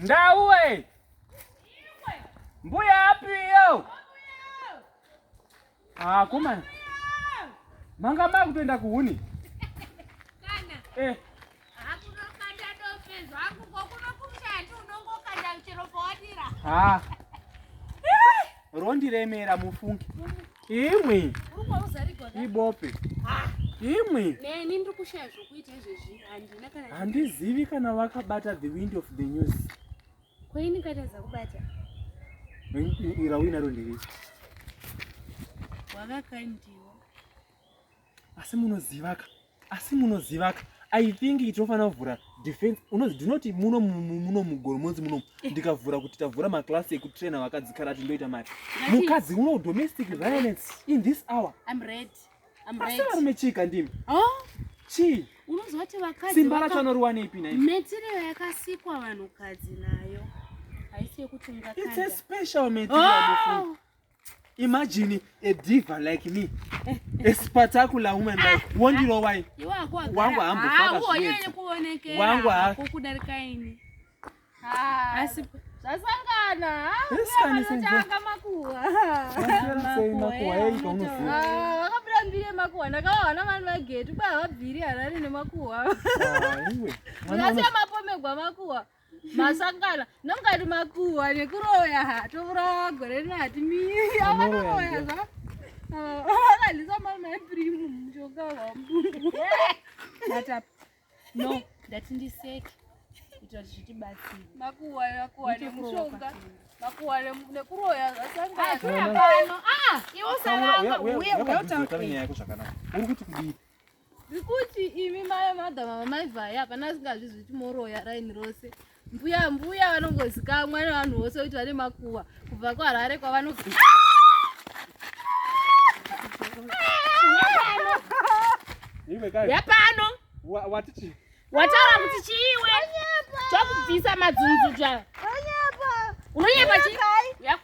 Ndauwe. Mbuya apiyo. Ah, komana. Manga makutoenda kuhuni. Kana. Eh. Hakunokanda dope zvangu kokuno kumushandi unongokanda chero pawadira. Ha. Rondiremera mufunge. Imwi. Ibope. Imwi. Neni ndiri kushaya zvokuita izvezvi handina kana. Handizivi kana vakabata the wind of the news. Kwaini katadza kubata? Rawinaro ndiri. Wakakandiwa. Asi munozivaka. Asi munozivaka. I think tinofanira kuvhura defense unozi ndinoti muno muno mugoromonzi muno ndikavhura kuti tavhura maklasi ekutraina vakadzi karati ndoita mari mukadzi uno domestic violence in this hour I'm ready. I'm asi ready. varume chii kandimi Oh, chii unozwa kuti vakadzi simba vaka- racho anoriwanepi nai Material yakasikwa vanhukadzi nayo haisi yekuti it's a ungakanda. special material mufungi. Oh! Imagine a diva like me, a spectacular woman like wondiro wai. Iwe hako wagara- Wangu haambofaka Ah, uwo zviedza. yeye kuonekera Wangu ha- hako kudarika ini. Asi Zvasangana. Esikani senze. Vanotanga makuhwa. Maswera sei makuhwa ei kaunoziva. Ah, vakabuda mbiri yemakuhwa ndakavawana vanhu vagetu kwa havabviri harare nemakuhwa. Ah, iwe. Mwana Ndikasiya mapomegwa makuhwa. Masangana nongati makuhwa nekuroya ha tourawa gore rinati mii avanoroya Vanoroya zva. Ah, Vakalisa mari maipirimu mushonga wamudumbu. Batapa. No, ndati ndiseke kuitira kuti zvitibatsire. Makuhwa makuhwa nemushonga makuhwa nekuroya zvasangana. Uya pano. Ah, iwe usaramba uya uye uya uya padhuze utaure. taure nyaya yako zvakanaka. Uri kuti kudii? Ndikuti imi mai madhama mamaivhai hapana asingazvizwi kuti moroya raini rose mbuya mbuya vanongozikamwa nevanhu vose kuti vane makuhwa kubva kuharare kwavano Iwe kai. Uya pano. Wati chii? Wataura kuti chiiwe. Chokubvisa madzunzu ja. Unonyepa chii? Uya.